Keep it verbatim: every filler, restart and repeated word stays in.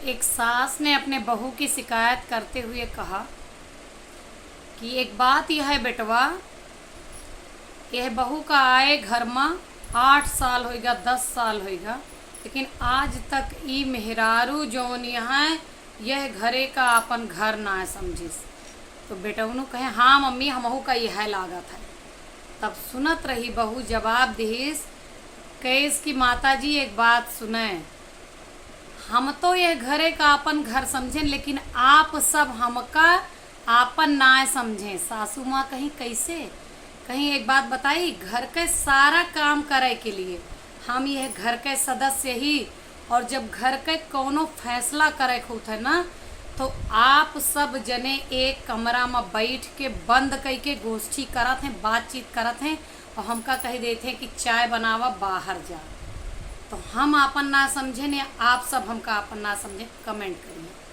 एक सास ने अपने बहू की शिकायत करते हुए कहा कि एक बात यह है बेटवा, यह बहू का आए घर मा आठ साल होइगा, दस साल होइगा, लेकिन आज तक ई मेहरारू जौन यहाँ यह घरे का अपन घर ना समझिस। तो बेटवनू कहे, "हाँ मम्मी, हमहू का यह लागत है।" तब सुनत रही बहू जवाब दिहिस, कहिस कि माता जी, एक बात सुने, हम तो यह घरे का अपन घर समझेन, लेकिन आप सब हमका आपन नाय समझें। सासू माँ कहीं, "कैसे?" कहीं, "एक बात बताई, घर के सारा काम करे के लिए हम यह घर के सदस्य ही, और जब घर के कौनो फैसला करे के होत है ना, तो आप सब जने एक कमरा में बैठ के बंद कई के गोष्ठी करत हैं, बातचीत करत हैं, और हमका कह देते हैं कि चाय बनावा, बाहर जा।" तो हम आपन ना समझेन या आप सब हमका आपन ना समझें, comment करिए।